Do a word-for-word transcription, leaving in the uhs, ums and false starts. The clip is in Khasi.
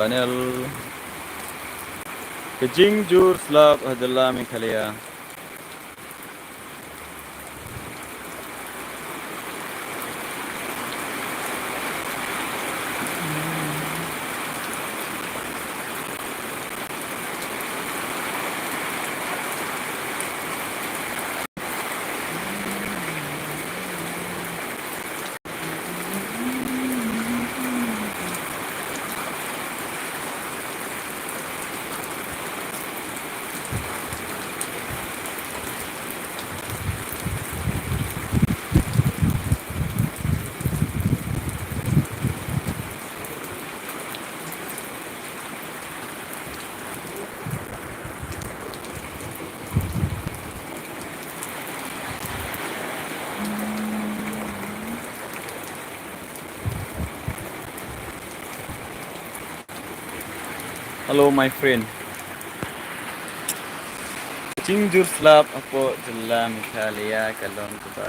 Channel. Ka jingjur slap ha jylla Meghalaya. Hello, my friend. Jingjur slap hapoh jylla Meghalaya ka long kaba